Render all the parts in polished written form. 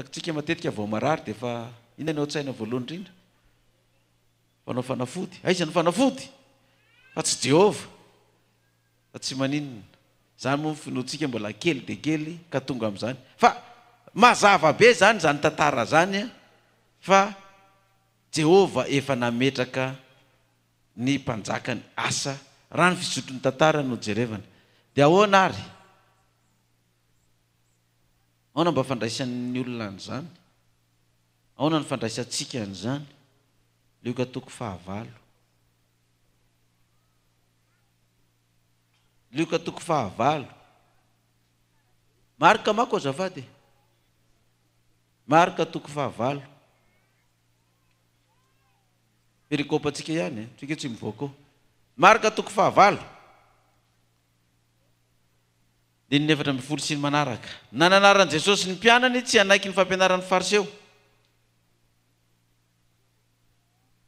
Takitsika matetika vao marary dia efa inona ny ao an-tsaina voalohany indrindra? Mpanao fanafody. Aiza ny fanafody? Fa tsy Jehovah. Fa tsy maninona. Izany moa ny finoantsika mbola kely dia kely ka tonga amin'izany. Fa mazava be izany izany tantara izany fa Jehovah efa nametraka ny mpanjakany Asa raha ny fizotry ny tantara no jerevana. Dia ahoana ary? Ahoana mba fandraisan'ny olona an'izany? Ahoana ny fandraisantsika an'izany? Lioka toko fahavalo. Lioka toko fahavalo. Marka manko azafady e. Marka toko fahavalo. Perikopantsika ihany e, tsika tsy mivoaka eo. Marka toko fahavalo. Andininy 14 sy ny manaraka. Nananaran'i Jesosy ny mpianany tsy hanaiky ny fampianaran'ny Fariseo.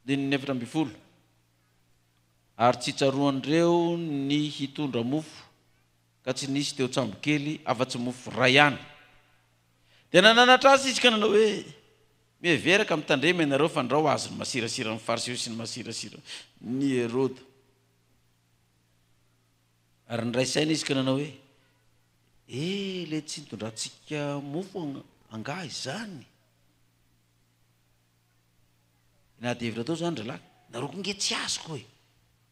Andininy 14. Ary tsy tsaroan'ireo ny hitondra mofo, ka tsy nisy teo an-tsambokely afa-tsy mofo iray ihany. Dia nananatra azy izy ka nanao hoe, Mihevera ka mitandrema ianareo fandrao azon'ny masirasiran'ny Fariseo sy ny masirasiran'i Heroda. Ary niray saina izy ka nanao hoe, E, ilay tsy nitondrantsika mofo angaha izany? Niady hevitra teo zany ralahy, nareo koa nge tsy azoko e!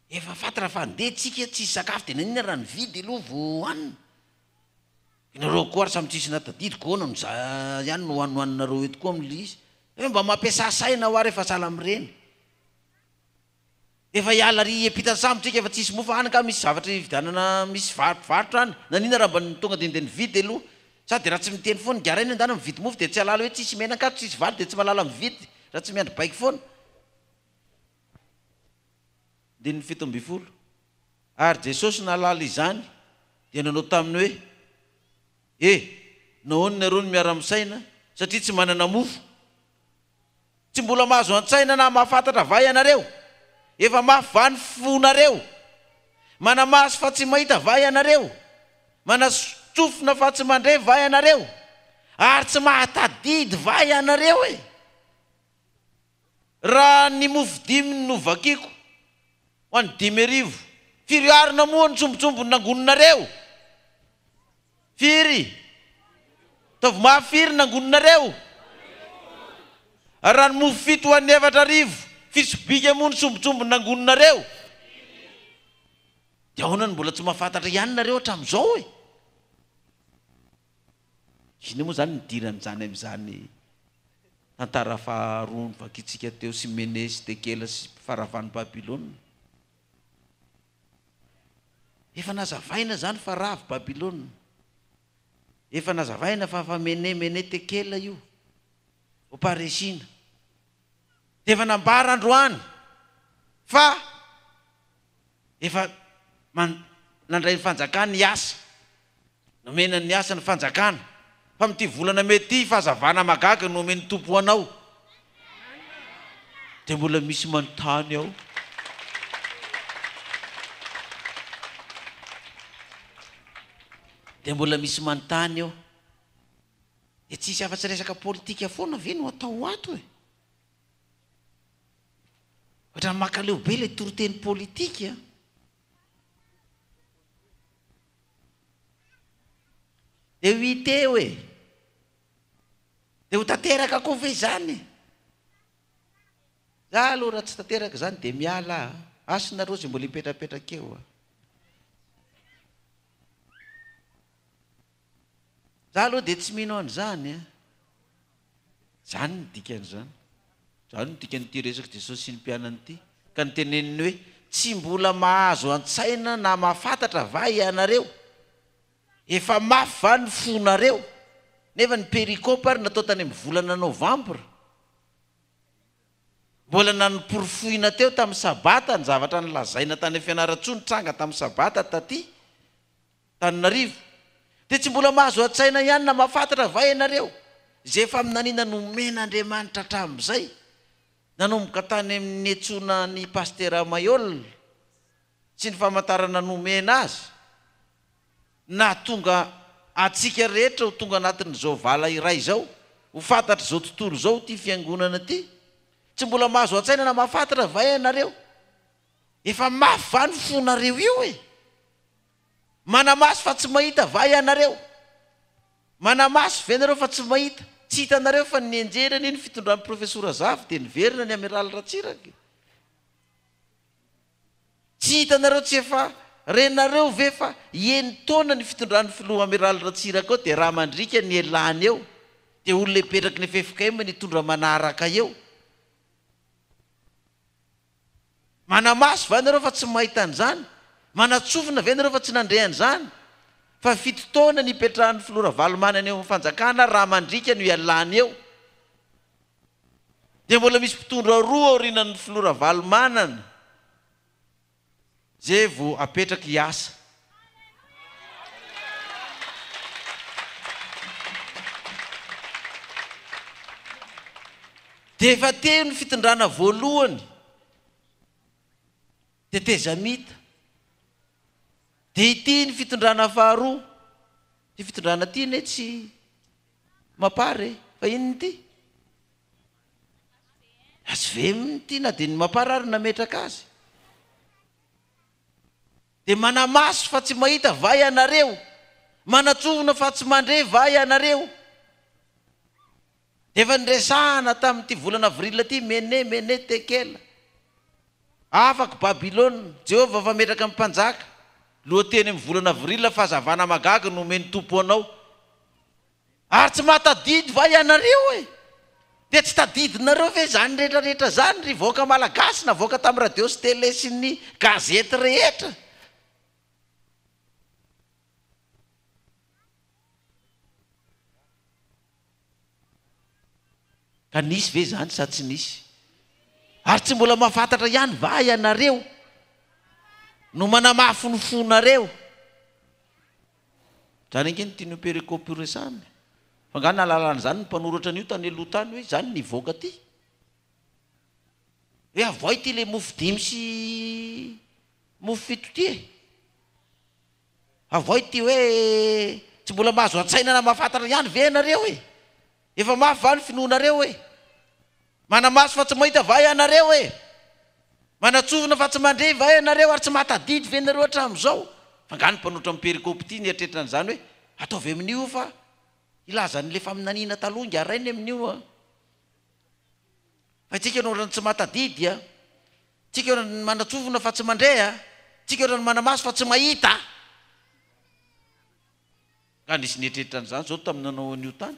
Efa fantatra fa andeha tsika tsisy sakafo de naninona raha nividy aloha vao hohanina? Nareo koa ary samy tsisy nahatadidy ko ahoana no za ihany no hohanihohaninareo eto koa amin'le izy? Hoe mba mampiasà saina hoa rehefa sahala amin'ireny. Efa hiala ary hiampita ny sambo tsika efa tsisy mofo any nga misy zavatra hividianana misy mpivarotra any naninona raha mba tonga de ndeha nividy aloha sa de raha tsy miteny foana ingahy rainy andana mividy mofo de tsy halala hoe tsisy menaka ato tsisy vary de tsy mahalala mividy raha tsy miandry baiko foana. Andininy 17 Ary Jesosy nahalala izany dia nanao taminy hoe, E, nahoana nareo no miara-misaina satria tsy manana mofo? Tsy mbola mahazo an-tsaina na mahafantatra va ianareo? Efa mafy va ny fonareo? Manamaso fa tsy mahita va ianareo? Manatsofina fa tsy mandre va ianareo? Ary tsy mahatadidy va ianareo e? Raha ny mofo dimy no vakiko ho an'ny 5000, firy harona moa ny sombintsombiny nangoninareo? Firy? Ataovy mafy firy nangoninareo? Ary raha ny mofo fito ho an'ny 4000, firy sobika moa ny sombintsombiny nangoninareo? Dia ahoana no mbola tsy mahafantatra ihany nareo hatramin'izao e? Inona moa izany ny idiran'izany amin'izany tantara faharoa novakintsika teo sy Mene sy Tekela sy faharavan'i Babylona? Efa nazavaina izany fa rava Babylona. Efa nazavaina fa fa Mene Mene Tekela io. Ho-paharesina. Dia efa nambara androany fa efa nandray ny fanjakana i Asa. Nomena ny asa ny fanjakana. Fa amin'ity volana mey ity, fahazavana mahagaga no omen'ny Tompo ho anao. Dia mbola misy manontany ao. Dia mbola misy manontany eo. Dia tsisy afa-tsy resaka politika foana ve no atao ato e? Ohatran'ny mankaleo be ilay toriteny politika. Dia ho hita eo e! Dia ho tanteraka koa ve izany e? Za aloha raha tsy tanteraka izany dia miala aho. Asa nareo izay mbola hipetrapetraka eo a! Za aloha dia tsy mino an'izany a! Izany ny dikan'izany. Izany no dikan'ity resak'i Jesosy sy ny mpianany ity. Ka noteneniny hoe, Tsy mbola mahazo an-tsaina na mahafantatra va ianareo? Efa mafy va ny fonareo? Nefa ny perikopa ary natao tany amin'ny volana novambra. Mbola nanoporofoina teo tamin'ny sabata ny zavatra nolazaina tany Fianarantsoa nitranga tamin'ny sabata taty. Antananarivo. Dia tsy mbola mahazo an-tsaina ihany na mahafantatra va ianareo izay faminaniana nomen'Andriamanitra hatramin'izay, nanomboka tany amin'ny niantsoana an'i Pasitera Mayol sy ny famantarana nomena azy, nahatonga antsika rehetra ho tonga anatin'izao vala iray izao? Ho fantatr'izao tontolo izao ity fiangonana ity. Tsy mbola mahazo an-tsaina na mahafantatra va ianareo? Efa mafy va ny fonareo io e? Manamaso fa tsy mahita va ianareo? Manamaso ve nareo fa tsy mahita? Tsy hitanareo fa nianjera anie ny fitondran'i Profesora Zafy dia niverina ny Amiraly Ratsiraka e? Tsy hitanareo tsy efa renareo ve fa enin-taona ny fitondran'ny filoha Amiraly Ratsiraka eo dia raha mandriaka ny elany eo dia olona hipetraky ny ffkm ny hitondra manaraka eo. Manamaso va nareo fa tsy mahita an'izany? Manatsofina ve nareo fa tsy nandre an'izany? Fa fito taona nipetrahan'ny filoha Ravalomanana eo amin'ny fanjakana raha mandriaka no ialany eo. Dia mbola misy mpitondra roa aorianan'ny filoha Ravalomanana ze vo apetraky hiasa. Dia efa teo ny fitondrana voalohany, tetezamita. Dia ity ny fitondrana faharoa. Ity fitondrana ity anie tsy Mapar e! Fa inona ity? Hvm ity na dia ny Mapar ary nametraka azy. Dia manamaso fa tsy mahita va ianareo? Manatsofina fa tsy mandre va ianareo? Dia efa niresahana tamin'ity volana avril ity, Mene, Mene, Tekela. Afako Babylona, Jehovah fametraka ny mpanjaka. Lohateny amin'ny volana avril, Fahazavana mahagaga no omen'ny Tompo anao. Ary tsy mahatadidy va ianareo e? Dia tsy tadidinareo ve izany rehetra rehetra izany ry vahoaka malagasy navoaka tamin'ny radio sy télé sy ny gazety rehetra? Ka nisy ve izany sa tsy nisy? Ary tsy mbola mahafantatra ihany va ianareo no manamafy ny fonareo? Izany ange no tian'io perikopa io resahina e. Fa angaha nahalala an'izany ny mpanoratra an'io tany aloha tany hoe izany no hivoaka aty? Hoe avoay ity ilay mofo dimy sy mofo fito ity e. Avoay ity hoe tsy mbola mahazo an-tsaina na mahafantatra ihany ve ianareo e? Efa mafy va ny finoanareo e? Manamaso fa tsy mahita va ianareo e? Manatsofina fa tsy mandre va ianareo ary tsy mahatadidy ve nareo hatramin'izao? Fa angaha ny mpanoratra amin'ny perikopa ity nieritreritra an'izany hoe ataovy amin'io io fa hilaza an'ilay faminaniana taloha ingahy rainy amin'io an! Fa isika no ohatran'ny tsy mahatadidy an! Tsika ohatran'ny manatsofina fa tsy mandre an! Tsika ohatran'ny manamaso fa tsy mahita! Nga nisy nieritreritra an'izany izao tamin'ny nanao an'io tany?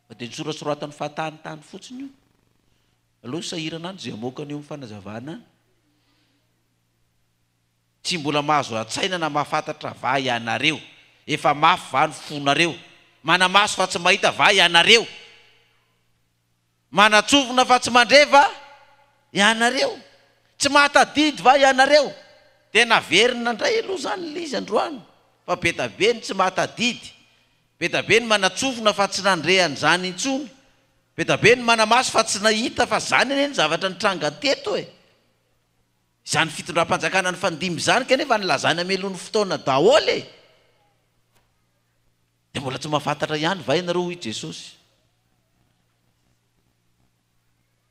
Fa dia nosoratsoratany fahatany tany fotsiny io. Aleo sahirana any izay hamoaka an'io amin'ny fanazavana any. Tsy mbola mahazo an-tsaina na mahafantatra va ianareo? Efa mafy va ny fonareo? Manamaso fa tsy mahita va ianareo? Manatsofina fa tsy mandre va ianareo? Tsy mahatadidy va ianareo? Dia naverina indray aloha izany ilay izy androany fa be da be ny tsy mahatadidy, be da be ny manatsofina fa tsy nandre an'izany intsony, be da be ny manamaso fa tsy nahita fa izany anie ny zavatra nitranga teto e! Izany fitondram-panjakana nifandimby izany kanefa nilazana mialoha ny fotoana daholo e! Dia mbola tsy mahafantatra ihany va ianareo hoy Jesosy?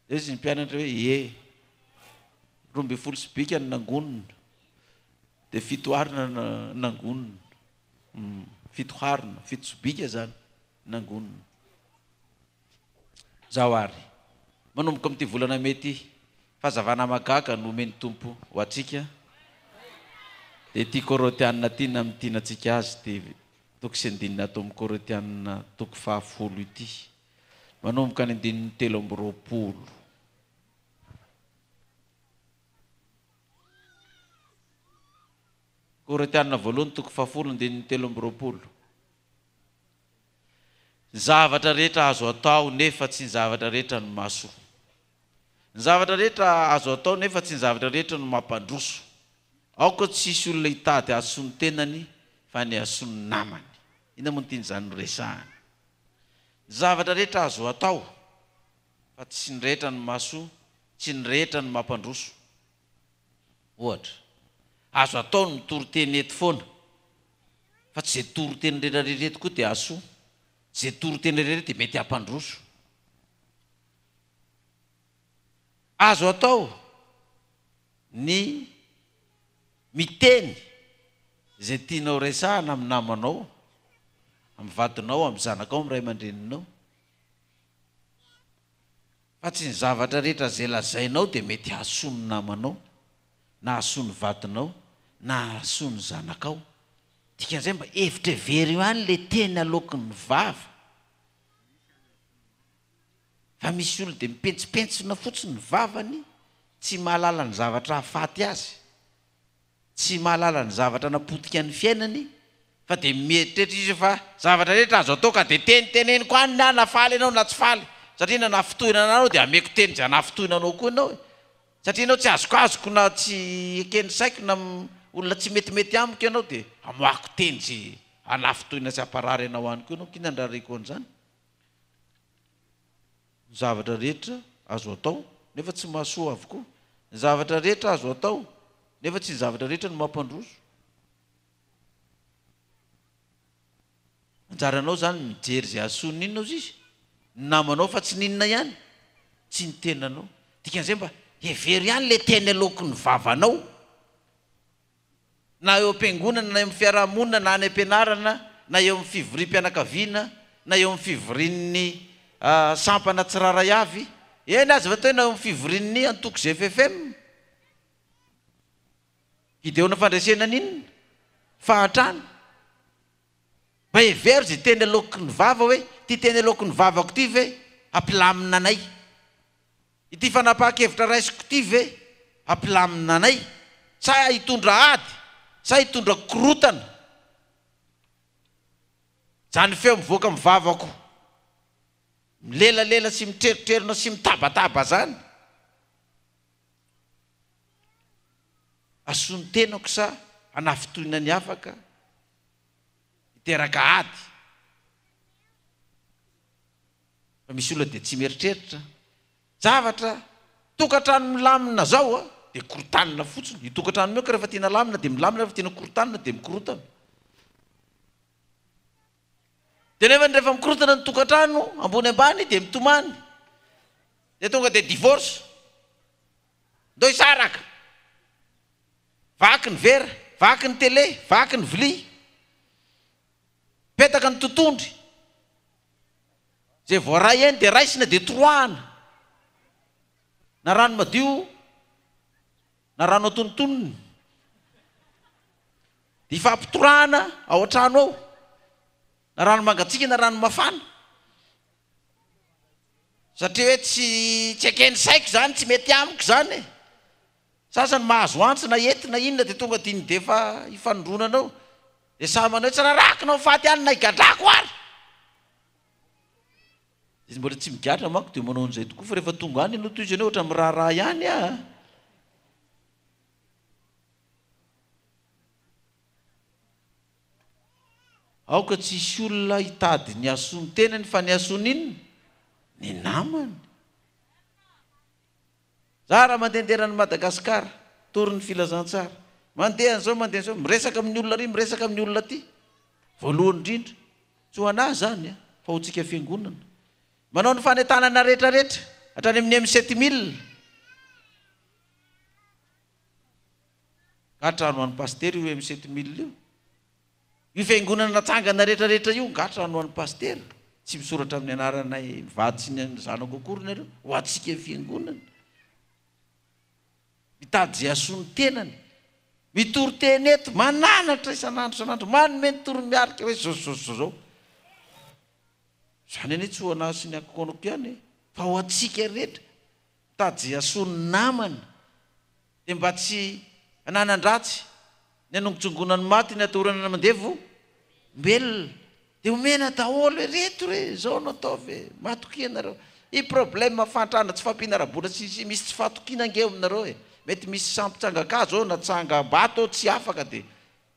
Dia hoy ny mpianatra hoe, Ie, 12 sobika no nangonina, dia fito harona nangonina. Fito harona, fito sobika izany nangonina. Izao àry, manomboka amin'ity volana mey ity, fahazavana mahagaga no omen'ny Tompo ho antsika, dia ity Korintiana ity namintinantsika azy ity toko sy andininy ato amin'ny Korintiana toko fahafolo ity, manomboka ny andininy 23. Korintiana voalohany toko fahafolo andininy 23. Ny zavatra rehetra azo atao nefa tsy ny zavatra rehetra no mahasoa. Ny zavatra rehetra azo atao nefa tsy ny zavatra rehetra no mampandroso. Aoka tsy hisy olona hitady hahasoa ny tenany fa ny hahasoa ny namany. Inona moa no tian'izany horesahana? Ny zavatra rehetra azo atao fa tsy ny rehetra no mahasoa, tsy ny rehetra no mampandroso. Ohatra, azo atao ny mitory teny eto foana, fa tsy izay toriteny rehetra rehetra eto koa dia hahasoa. Izay toriteny rehetra dia mety hampandroso. Azo atao ny miteny izay tianao resahana amin'ny namanao, amin'ny vadinao, amin'ny zanakao, amin'ny ray aman-dreninao. Fa tsy ny zavatra rehetra izay lazainao dia mety hahasoa ny namanao, na hahasoa ny vadinao, na hahasoa ny zanakao. Dikan'izay mba hevitra hevero ihany ilay teny aloaky ny vava. Fa misy olona dia mipentsimpentsina fotsiny ny vavany, tsy mahalala ny zavatra hahafaty azy, tsy mahalala ny zavatra hanapotika ny fiainany, fa dia mieritreritra izy fa zavatra rehetra azo atao ka dia teniteneniko any ny ahy na faly ianao na tsy faly, satria na nafintohina anao dia ameko teny izay hanafintohina anao koa ianao e! Satria ianao tsy azokazoko na tsy eken'ny saiko na olona tsy metimety amiko ianao dia amoahako teny izay hanafintohina sy hamparary anao any koa ianao, k'inona no rariko an'izany? Ny zavatra rehetra azo atao nefa tsy mahasoa avokoa. Ny zavatra rehetra azo atao nefa tsy ny zavatra rehetra no mampandroso. Anjaranao izany mijery izay hahasoa ny inona ozy izy? Ny namanao fa tsy ny inona ihany? Tsy ny tenanao. Dikan'izay mba hevero ihany ilay teny aloaky ny vavanao. Na eo am-piangonana, na eo amin'ny fiaraha-monina, na any am-pianarana, na eo amin'ny fivoriam-pianakaviana, na eo amin'ny fivorian'ny sampana tsirairay avy, eny aza fa atao hoe na eo amin'ny fivorian'ny antoko GFFM. Gideona fandresena ny inona? Fahantrana. Mba hevero izay teny aloaky ny vava hoe, ity teny aloaky ny vavako ity ve hampilamina anay? Ity fanapahan-kevitra raisiko ity ve hampilamina anay sa hitondra ady sa hitondra korotana? Izany feo mivoaka amin'ny vavako milelalela sy mitrerotrerona sy mitabataba izany, hahasoa ny tenako sa hanafintohina ny hafa ka hiteraka ady? Fa misy olona dia tsy mieritreritra zavatra, tokantrano milamina zao a, dia korotanina fotsiny, io tokantrano io ka rehefa tiana alamina dia milamina, rehefa tiana korotanina dia mikorotana. Dia nefa rehefa mikorotana ny tokantrano ambony ambany dia mitomany, dia tonga dia divorce, ndao hisaraka, vaky ny vera, vaky ny télé, vaky ny vilia, petaka ny totondry. Izay voaray eny dia raisina dia toroahana. Na rano madio na rano antonontonony. Dia ifampitorahana ao an-trano ao. Na rano mangatsiaka na rano mafana. Satria hoe tsy tsy eken'ny saiko izany, tsy mety amiko izany e. Sasany mahazo antsy na hety na inona dia tonga dia dia efa ifanondronana ao. Dia samy manao hoe tsy rarahako na ho faty any na higadrako ary. Izy mbola tsy migadra manko dia manao an'izay tokoa fa rehefa tonga any ianao toy izany hoe ohatra miraharaha ihany ah. Aoka tsy hisy olona hitady ny hahasoa ny tenany fa ny hahasoa ny inona? Ny namany. Za raha mandehandeha eran'i Madagascar, tory ny filazantsara. Mandeha an'izao, mandeha an'izao, miresaka amin'ny olona ary, miresaka amin'ny olona aty. Voalohany indrindra, tsy ho an'ahy izany an, fa ho antsika fiangonana. Manao ny fanentanana rehetra rehetra, hatrany amin'ny M 7000. Nga trano an'i Pasitera io M 7000 io? Io fiangonana natsangana rehetra rehetra io nga trano an'i Pasitera? Tsy misoratra amin'ny anaranay mivady sy ny zanako akory nareo, ho antsika fiangonana. Mitady izay hahasoa ny tenany. Mitory teny eto, mananatra isan'andro isan'andro, manome ny toromiarika hoe zao zao zao zao. Izany anie tsy ho an'ahy sy ny ankohonako ihany e, fa ho antsika rehetra. Mitady izay hahasoa ny namana. Dia mba tsy hananan-dratsy ny hanongotsongoana ny maty, ny hatahorana ny mandevo ombelona. Dia omena daholo hoe reto re, izao no ataovy e, matokia nareo. I problème fahantrana, tsy fahampiana ara-bola sy ny sisa, misy tsy fahatokiana ange eo aminareo e. Mety misy sampy tsangan-kazo ao na tsangam-bato ao tsy afaka dia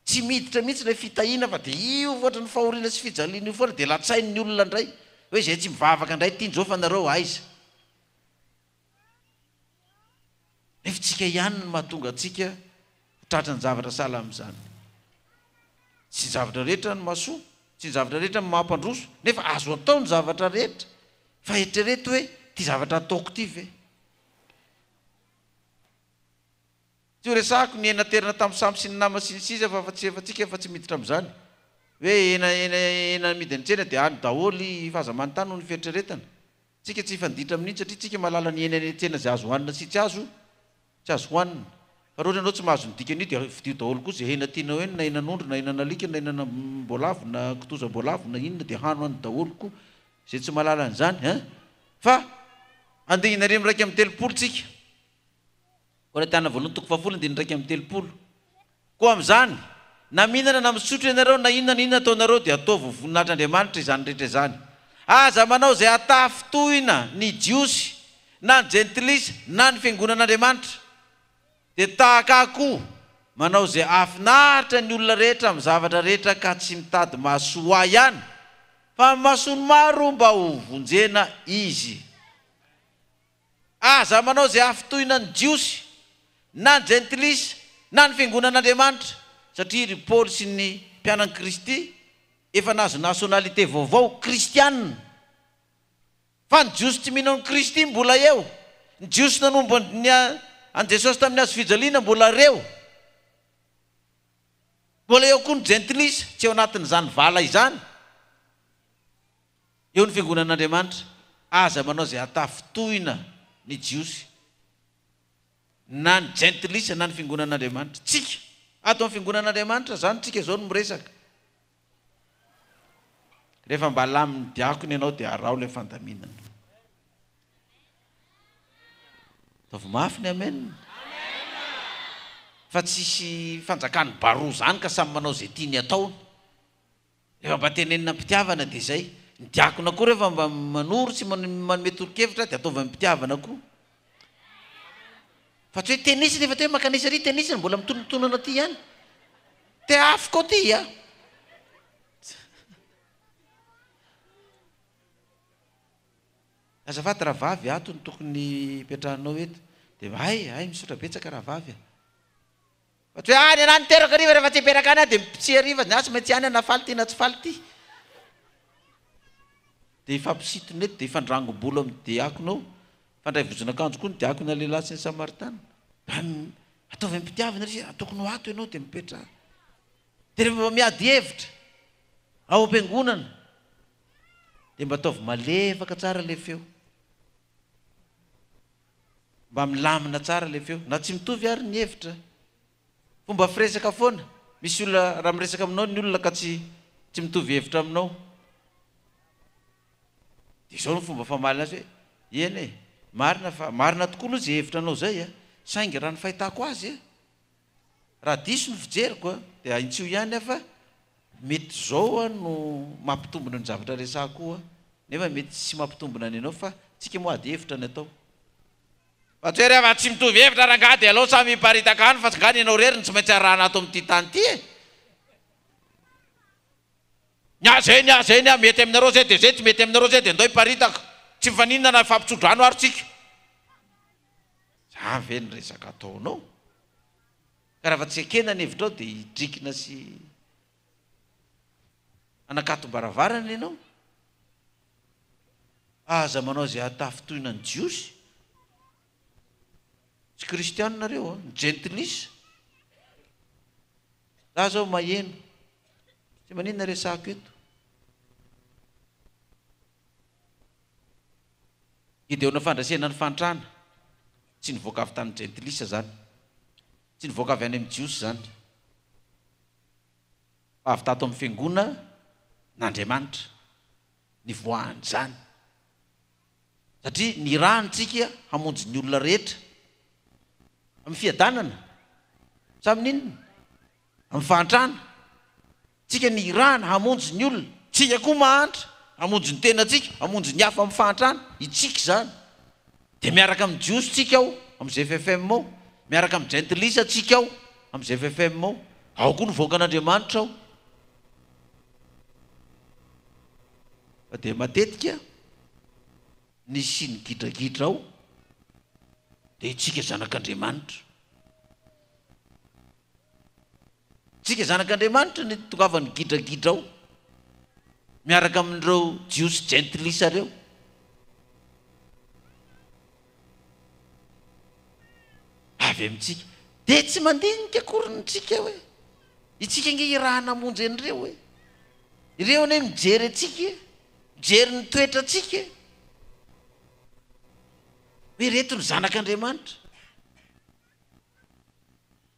tsy miditra mihitsy ilay fitahiana fa dia io ohatran'ny fahoriana sy fijaliana io foana dia latsain'ny olona indray hoe izay tsy mivavaka indray ity njao fa nareo aiza. Nefa tsika ihany no mahatonga antsika ho tratran'ny zavatra sahala amin'izany. Tsy ny zavatra rehetra no mahasoa. Tsy ny zavatra rehetra no mampandroso, nefa azo atao ny zavatra rehetra. Fa eritrereto hoe, ity zavatra ataoko ity ve? Tsy ho resahako ny hena terina tamin'ny sampy sy ny nama sy ny sisa fa fa tsy efa tsika fa tsy miditra amin'izany. Hoe hena hena hena amidy any tsena dia any daholo fa aza manontany noho ny fieritreretana. Tsika tsy hifanditra amin'iny satria tsika mahalala ny hena eny an-tsena izay azo hohanina sy tsy azo tsy azo hohanina. Fa raha ohatra ianao tsy mahazo ny dikan'io dia fidio daholo koa izay hena tianao eny na henan'ondry na henan'alika na henan'amboalavo na kitozam-boalavo na inona dia hano any daholo koa izay tsy mahalala an'izany an! Fa andininy 131 tsika. Korintiana voalohany toko fahafolo andininy 31. Koa amin'izany, na mihinana na misotro ianareo, na inona na inona ataonareo, dia ataovy ho voninahitr'Andriamanitra izany rehetra izany. Aza manao izay hahatafintohina ny Jiosy, na ny Jentilisa, na ny fiangonan'Andriamanitra. Dia tahaka ahy koa, manao izay hahafinaritra ny olona rehetra amin'ny zavatra rehetra ka tsy mitady mahasoa ahy ihany, fa ny mahasoa ny maro mba hovonjena izy. Aza manao izay hahafintohina ny Jiosy, na ny Jentilisa, na ny Fiangonan'Andriamanitra, satria ry Paoly sy ny mpianan'i Kristy efa nahazo nationalité vaovao, kristiana. Fa ny Jiosy tsy mino an'i Kristy mbola eo, ny Jiosy nanombo ny an'i Jesosy tamin'ny hazo fijaliana mbola reo. Mbola eo koa ny Jentilisa, tsy ao anatin'izany vala izany. Eo ny fiangonan'Andriamanitra, aza manao izay hahatafintohina ny Jiosy, na ny Jentilisa, na ny fiangonan'Andriamanitra. Tsika, ato amin'ny fiangonan'Andriamanitra izany tsika izao no miresaka. Rehefa mba lamin'ny diakona ianao dia araho ilay fandaminana. Ataovy mafy ny amen. Fa tsisy fanjakan'ny baroa izany ka samy manao izay tiany ataony. Rehefa mba tenenina am-pitiavana dia izay. Ny diakona koa rehefa mba manoro sy manome tolo-kevitra dia ataovy amim-pitiavana koa. Fa tsy hoe tenisina efa teo hoe mankanesa ery tenisina mbola mitonontonana aty ihany. Tehafiko aty a! Azafady rahavavy ato no tokony hipetrahanao eto. Dia hay, hay misaotra betsaka rahavavy a! Fa tsy hoe any anah niteraka hariva rehefa tsy hiperaka any aho dia tsy hariva ny ahy tsy maintsy any aho na faly ity na tsy faly ity. Dia hifampisintona eto dia hifandrangom-bolo amin'ny diakona ao. Mifandray vozon'akanjo koa ny diakona lehilahy sy ny samaritana. Mba ataovy am-pitiavana ry se, tokony ho ato ianao dia mipetraha. Dia rehefa mba miady hevitra ao am-piangonana dia mba ataovy malefaka tsara ilay feo. Mba milamina tsara ilay feo. Na tsy mitovy ary ny hevitra. Fomba firesaka foana. Misy olona, raha miresaka aminao ny olona ka tsy tsy mitovy hevitra aminao. Dia izao no fomba famalina azy hoe, eny e, marina fa, marina tokoa aloha izay hevitra anao izay a, saingy raha ny fahitako azy a, raha diso ny fijeriko a, dia ahintsio ihany aho fa mety izao a no mampitombina ny zavatra resahako a, Nefa mety tsy mampitombina ny anao fa tsika moa ady hevitra ny atao. Fa tsy hoe rehefa tsy mitovy hevitra rangahy dia aleo samy hiparitaka any fa nga ny anao irery no tsy maintsy arahana ato amin'ity tany ity e! Ny ahy zay, ny ahy zay, ny ahy mety aminareo zay dia zay, tsy mety aminareo zay dia ndao hiparitaka. Tsy mifaninona na hifampitso-drano ary tsika. Zany ve ny resaka ataonao? Ka raha tsy ekena ny hevitrao dia hidrikina sy Hanakatom-baravarana ianao? Aza manao izay hahatafintohina ny Jiosy. Tsy kristiana nareo an, ny jentilisa. Za zao maheno. Tsy maninona resahako eto. Gideona fandresena ny fahantrana. Tsy nivoaka avy tany jentilisa zany. Tsy nivoaka avy any amin'ny Jiosy zany. Fa avy tato amin'ny Fiangona n'Andriamanitra nivoahan'izany. Satria nirahany tsika hamonjy ny olona rehetra amin'ny fiadanana, sa amin'inona? Amin'ny fahantrana. Tsika nirahana hamonjy ny olona. Tsika koa mahantra, hamonjy ny tenantsika, hamonjy ny hafa amin'ny fahantrana. Itsika izany. Dia miaraka amin'ny Jiosy tsika ao, amin'ny GFFM ao. Miaraka amin'ny Jentilisa tsika ao, amin'ny GFFM ao. Ao koa ny vahoakan'Andriamanitra ao. Fa dia matetika ny hisian'ny gidragidra ao dia itsika zanak'Andriamanitra. Tsika zanak'Andriamanitra ny tongavan'ny gidragidra ao. Miaraka amin'ireo Jiosy jentilisa ireo. Avy amintsika. Dia tsy mandinika akory ny tsika hoe, itsika ange irahana hamonjy an'ireo e. Ireo anie mijery antsika e, mijery ny toetrantsika e. Hoe ireto ny zanak'Andriamanitra.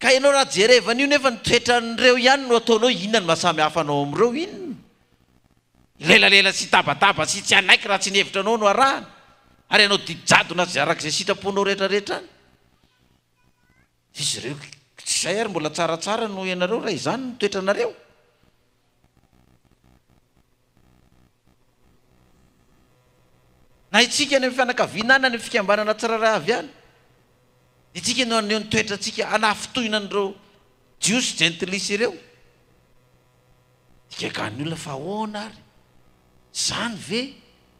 Ka ianao raha jerevana io nefa ny toetran'ireo ihany no ataonao inona no maha samy hafa anao amin'ireo inona? Hilelalela sy hitabataba sy tsy hanaiky raha tsy ny hevitra anao no arahana ary hanao didy jadona azy araka izay sitraponao rehetra rehetra any. Izy ireo tsy izay ary mbola tsaratsara noho ianareo raha izany no toetranareo. Na itsika any amin'ny fianakaviana any, na any amin'ny fikambanana tsirairay avy any, itsika no haneho ny toetrantsika hanafintohina an'ireo Jiosy jentilisa ireo. Igagan'ny olona fa ahoana ary? Izany ve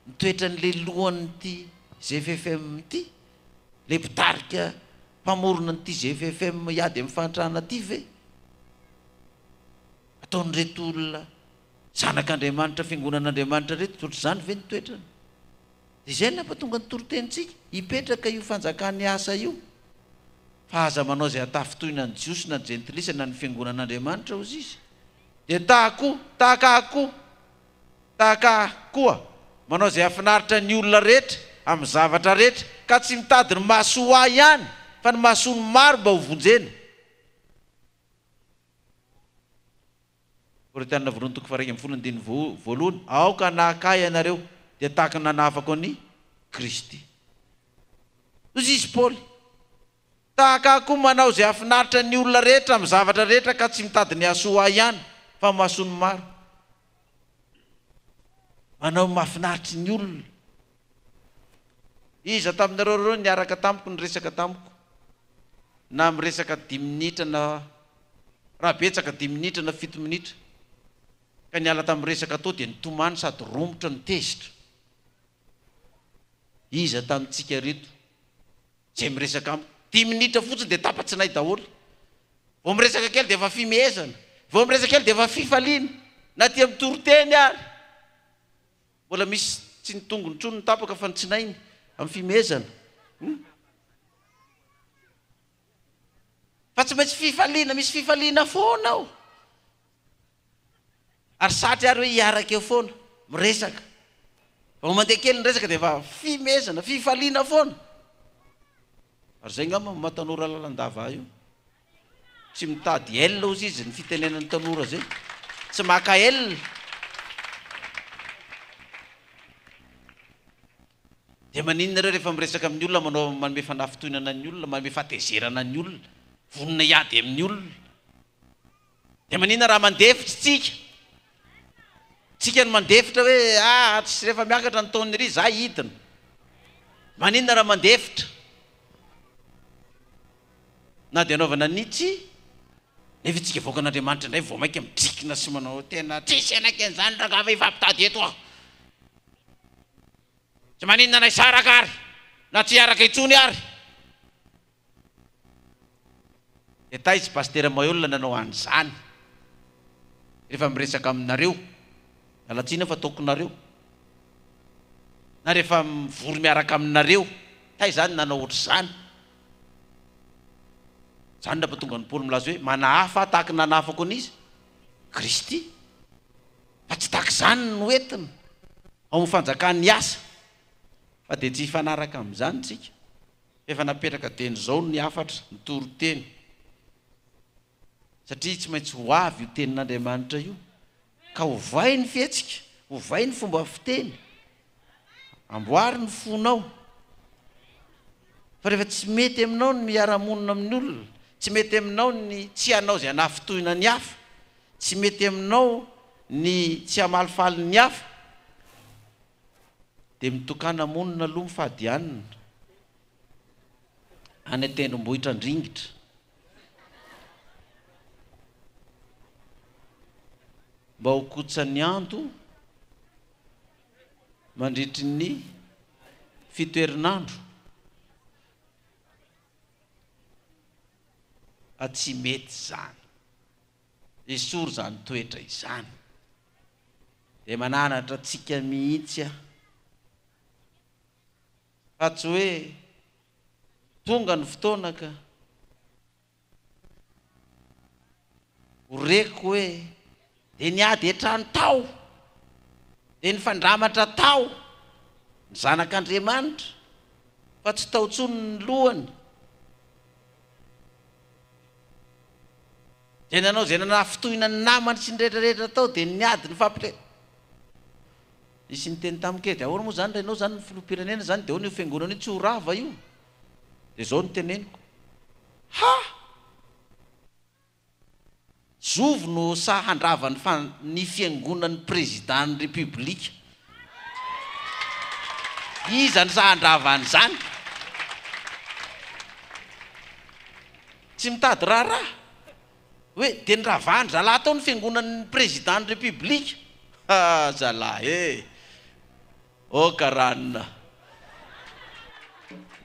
ny toetran'ilay lohan'ity GFFM ity? Ilay mpitarika mpamorona an'ity GFFM hiady amin'ny fahantrana ity ve? Ataon'ireto olona zanak'Andriamanitra, fiangonan'Andriamanitra ireto, ohatr'izany ve ny toetrany? Dia izay no nampatonga ny toritenintsika, hipetraka io fanjakan'ny asa io, fa aza manao izay hatafintohina ny Jiosy na ny Jentilisa na ny fiangonan'Andriamanitra, hozy izy. Dia tahako, tahaka ahy koa, tahaka ahy koa, manao izay hahafinaritra ny olona rehetra amin'ny zavatra rehetra, ka tsy mitady ny mahasoa ahy ihany, fa ny mahasoa ny maro mba hovonjena. Korintiana voalohany toko faha-11 andininy voalohany, Aoka hanahaka ahy ianareo, dia tahaka ny nanahafako an'i Kristy. Hoy izy Paoly, Tahaka ahy koa manao izay hahafinaritra ny olona rehetra amin'ny zavatra rehetra ka tsy mitady ny hahasoa ahy ihany, fa ny mahasoa ny maro. Manao ny mahafinaritry ny olona. Iza taminareo ireo niaraka tamiko niresaka tamiko? Na miresaka dimy minitra na raha betsaka dimy minitra na fito minitra ka niala tamin'ny resaka tao dia nitomany sady romotra no tezitra. Iza tamintsika ireto izay miresaka amiko? Dimy minitra fotsiny dia tapa-tsinay daholo. Vao miresaka kely dia efa fimehezana. Vao miresaka kely dia efa fifaliana. Na aty amin'ny toriteny ary. Mbola misy tsy ny tongony intsony no tapaka fa ny tsinainy amin'ny fimehezana. Hum. Fa tsy maintsy fifaliana, misy fifaliana foana ao. Ary satry ary hoe hiaraka eo foana, miresaka. Vao mandeha kely ny resaka dia efa fimehezana, fifaliana foana. Ary izay angamba no maha tanora lalandava ahy io. Tsy mitady L ozy izy ny fitenenan'ny tanora zay. Tsy maka L. Dia maninona nareo rehefa miresaka amin'ny olona manao manome fanafintohinana ny olona, manome fahatezerana ny olona, vonona hiady amin'ny olona. Dia maninona raha mandefitra tsika? Tsika no mandefitra hoe ah tsy rehefa miakatra ny taon'ny ry za hidina. Maninona raha mandefitra? Na dia anaovana ny tsy, nefa isika vahoakan'Andriamanitra indray vao mainka mitrikina sy manao tena tsisy hanaiky an'izany rangahy fa hifampitady eto aho. Tsy maninona na hisaraka ary, na tsy hiaraka intsony ary. Dia taiza i Pasitera Maheul nanao an'izany? Rehefa miresaka aminareo, miala tsiny aho fa ataoko nareo, na rehefa mivory miaraka aminareo, taiza aho no nanao ohatr'izany? Izany no nampatonga an'i Paoly milaza hoe, Manahafa aho tahaka ny nanahafako an'iza? Kristy. Fa tsy tahaka izany no entina ao amin'ny fanjakan'ny asa. Fa dia tsy hifanaraka amin'izany isika. Efa napetraka dieny izao ny hafatra, ny toriteny. Satria tsy maintsy ho avy io tenin'Andriamanitra io. Ka ovay ny fihetsika, ovay ny fomba fiteny, amboary ny fonao. Fa rehefa tsy mety aminao ny miara-monina amin'ny olona, tsy mety aminao ny tsy hanao izay hanafintohina ny hafa, tsy mety aminao ny tsy hamalifaly ny hafa, dia mitokàna monina aloha mifady hanina any an-tendrombohitra Andringitra. Mba ho kotsan'ny ando mandritry ny fito herinandro. Fa tsy mety izany. Esory izany toetra izany. Dia mananatra antsika mihitsy aho. Fa tsy hoe tonga ny fotoana ka ho reko hoe dia niady hatrany tao, dia nifandramatra tao ny zanak'Andriamanitra fa tsy tao intsony ny lohany. Dia nanao izay nanafintohina ny namany sy ny rehetra rehetra tao dia niady nifampire. Nisy niteny tamiko hoe dia ahoana moa izany raha ianao izany no filoham-pirenena izany dia ahoana io fiangonana io tsy ho rava io? Dia izao no teneniko, Ha! Zovy no sahy handrava ny ny fiangonan'ny président-n'ny République? Iza no sahy handrava an'izany? Tsy mitady raharaha? Hoe dia niravahan-dry zalahy tao ny fiangonan'ny président-n'ny République? Ha zalahy e! Oka ranona!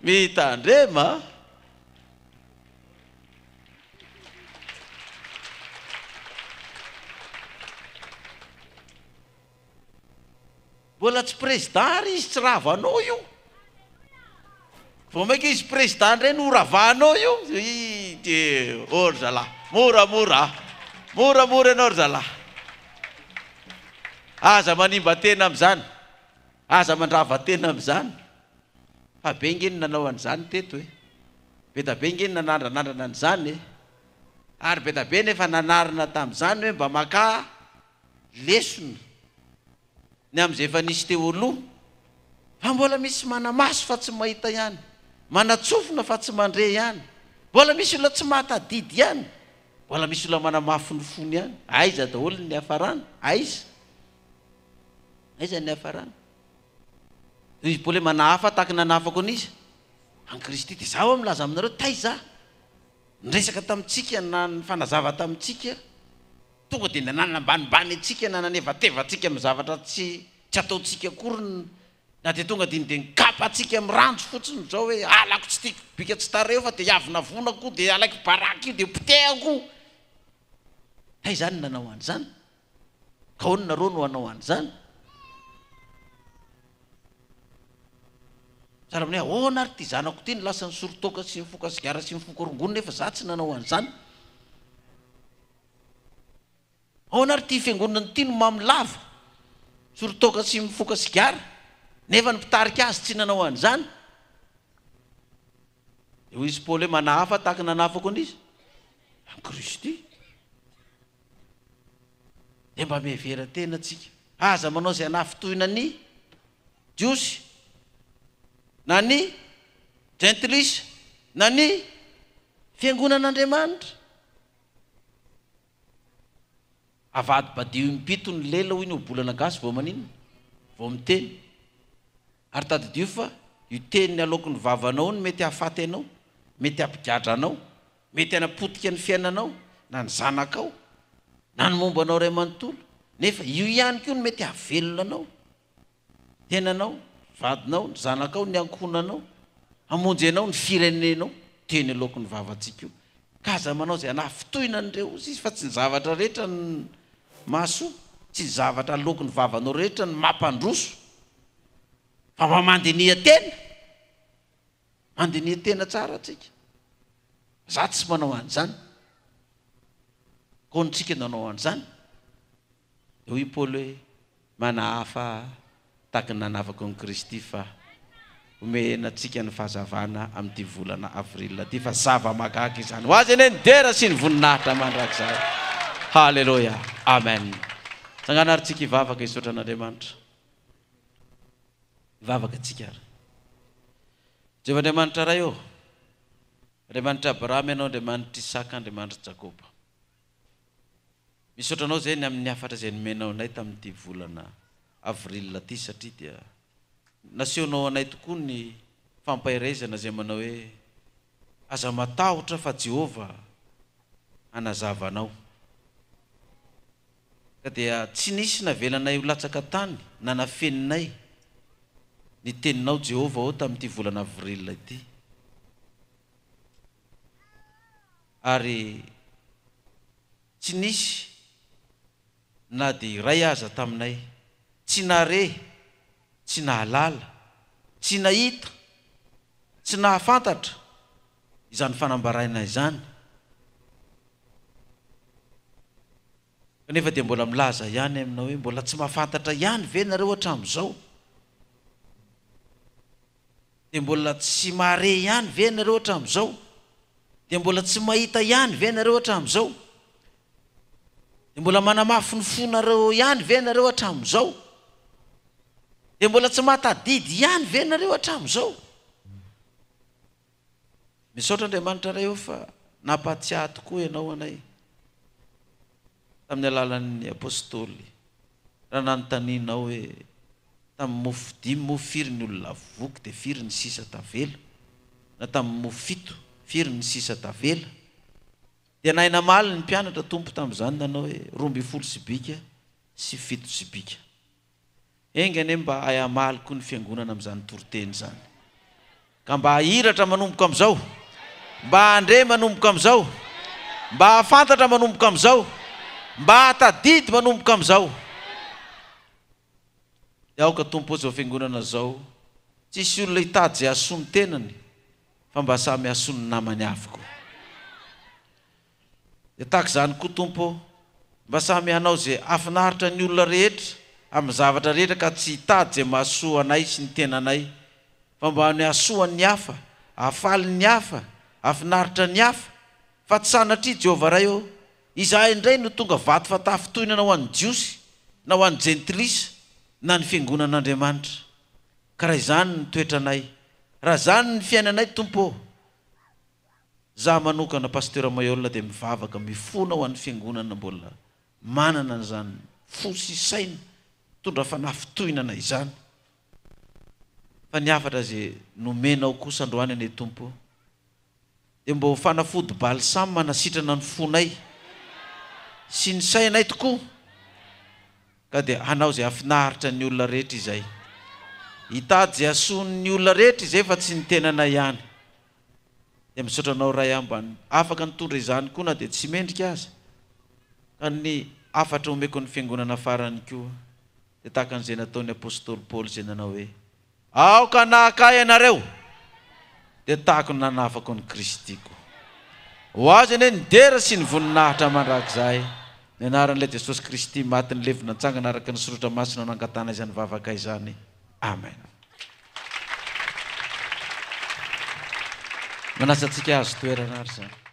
Mitandrema a! Mbola tsy président ary izy tsy ravanao io. Vao maika izy président indray no horavanao io. Ii de ô ry zalahy, moramora a! Moramora ianao ry zalahy. Aza manimba tena amin'izany. Aza mandrava tena amin'izany. Fa be nge ny nanao an'izany teto e. Be da be nge ny nanandranandrana an'izany e. Ary be da be ny efa nanarina tamin'izany hoe mba makà lesona ny amin'izay efa nisy teo aloha. Fa mbola misy manamaso fa tsy mahita ihany, manatsofina fa tsy mandre ihany, mbola misy olona tsy mahatadidy ihany, mbola misy olona manamafy ny fony ihany. Aiza daholo ny niafarana? Aiza? Aiza ny niafarana? Hoy i Paoly hoe, Manahafa tahaka ny nanahafako an'iza? An'i Kristy. Dia izaho milaza aminareo, taiza aho? Niresaka tamintsika na nifanazava tamintsika, tonga dia nanambanimbany antsika na nanevateva antsika amin'ny zavatra tsy tsy ataontsika akory ny, na dia tonga dia dia nikapa antsika amin'ny ranjo fotsiny izao hoe halako tsy tiako bika tsy tarehy io fa dia hiavonavonako dia alaiko baraka io dia potehako. Taiza aho no nanao an'izany? Ka ahoana nareo no hanao an'izany? Sahala amin'ny hoe ahoana ary ity zanako ity no lasa nisoro toaka sy nifoka sigara sy nifoka rongony nefa za tsy nanao an'izany? Ahoana ary ity fiangonana ity no mamo lava, misoro toaka sy mifoka sigara nefa ny mpitarika azy tsy nanao an'izany? Dia hoy izy Paoly hoe manahafa tahaka ny nanahafako an'iza? An'i Kristy. Dia mba mihevera tena tsika. Aza manao izay hanafintohina ny Jiosy, na ny Jentilisa, na ny Fiangonan'Andriamanitra. Avadibadiho impito ny lela hoy ny ohabolana gasy vao maninona? Vao miteny. Ary tadidio fa io teny aloaky ny vavanao io no mety hahafaty anao, mety hampigadra anao, Mety hanapotika ny fiainanao, na ny zanakao, na ny momba anao iray manontolo, nefa io ihany koa no mety hahavelona anao, tenanao, ny vadinao, ny zanakao, ny ankohonanao, hamonjy anao, ny firenenao. Teny aloaky ny vavantsika io. Ka aza manao izay hanafintohina an'ireo osa izy, fa tsy ny zavatra rehetra no mahasoa, tsy ny zavatra aloaky ny vavanao rehetra no mampandroso, fa mba mandiniha tena. Mandiniha tena tsara tsika. Za tsy manao an'izany. Koa tsika nanao an'izany. Dia hoy Paoly hoe, Manahafa tahaka ny nanahafako an'i Kristy fa omena antsika ny fahazavana amin'ity volana avril ity fa zava-mahagaga izany. Ho Azy anie ny dera sy ny voninahitra mandrakizay. Haleloia. Amen. Tsangana ary tsika hivavaka hisaotra an'Andriamanitra. Hivavaka tsika ary. Jehovah Andriamanitra Ray ô, Andriamanitr'i Abrahama Ianao, Andriamanitr'i Isaka, Andriamanitr'i Jakoba. Misaotra Anao izay ny amin'ny hafatra izay nomenao anay tamin'ity volana Avril ity satria dia nasehonao anay tokoa ny fampaherezana izay manao hoe aza matahotra fa Jehovah hanazava anao. Ka dia tsy nisy navelanay ho latsaka tany na nafeninay ny teninao Jehovah ô tamin'ity volana avril ity. Ary tsy nisy na dia iray aza taminay. Tsy nahare, tsy nahalala, tsy nahita, tsy nahafantatra izany fanambaraina izany. Kanefa dia mbola milaza ihany aminao hoe mbola tsy mahafantatra ihany ve nareo hatramin'izao? Dia mbola tsy mahare ihany ve ianareo hatramin'izao? Dia mbola tsy mahita ihany ve ianareo hatramin'izao? Dia mbola manamafy ny fonareo ihany ve ianareo hatramin'izao? Dia mbola tsy mahatadidy ihany ve ianareo hatramin'izao? Misaotra Andriamanitra Ray ô fa nampahatsiahy tokoa Ianao anay tamin'ny alalan'ny Apostoly raha nanontanianao hoe tamin'ny mofo dimy moa firy ny olona voky dia firy ny sisa tavela na tamin'ny mofo fito firy ny sisa tavela dia nahay namaly ny mpianatra Tompo tamin'izany nanao hoe 12 sobika sy fito sobika. Enga anie mba hahay hamaly koa ny fiangonana amin'izany toriteny izany. Ka mba hahiratra manomboka amin'izao, mba handre manomboka amin'izao, mba hahafantatra manomboka amin'izao, mba hahatadidy manomboka amin'izao. Dia aoka Tompo ô izao fiangonana izao tsy hisy olona hitady izay hahasoa ny tenany fa mba samy hahasoa ny namany avy koa. Dia tahaka izany koa, Tompo ô, mba samy hanao izay hahafinaritra ny olona rehetra amin'ny zavatra rehetra ka tsy hitady izay mahasoa anay sy ny tenanay, fa mba ny hahasoa ny hafa, hahafaly ny hafa, hahafinaritra ny hafa, fa tsy sanatria, Jehovah Ray ô, izahay indray no tonga vato fatafintohinana ho an'ny Jiosy, na ho an'ny Jentilisa, na ny Fiangonan'Andriamanitra. Ka raha izany ny toetranay, raha izany ny fiainanay, Tompo ô, Za manokana Pasteur Mailhol dia mivavaka mifona ho an'ny fiangonana mbola manana an'izany fo sy saina mitondra fanafintohinana izany fa ny hafatra ze nomenao kosa androany anie Tompo dia mba ho fanafody balsam manasitrana ny fonay sy ny sainay tokoa ka dia hanao izay hafinaritra ny olona rehetra izay hitady izay hasoan'ny olona rehetra izay fa tsy ny tenanay ihany. Dia misaotra anao Ray aho mba afaka nitondra izany koa na dia tsy mendrika aza. Ka ny hafatra omeko ny fiangonana farany koa dia tahaka an'izay nataon'ny apostoly Paoly izay nanao hoe, Aoka hanahaka ahy ianareo, dia tahaka ny nanahafako an'i Kristy koa. Ho Azy anie ny dera sy ny voninahitra mandrakizay. Ny anaran'ilay Jesosy Kristy maty nilevina nitsangana araka ny Soratra Masina no angatahana izany vavaka izany. Amen. Manasa antsika hahazo toerana ary izany.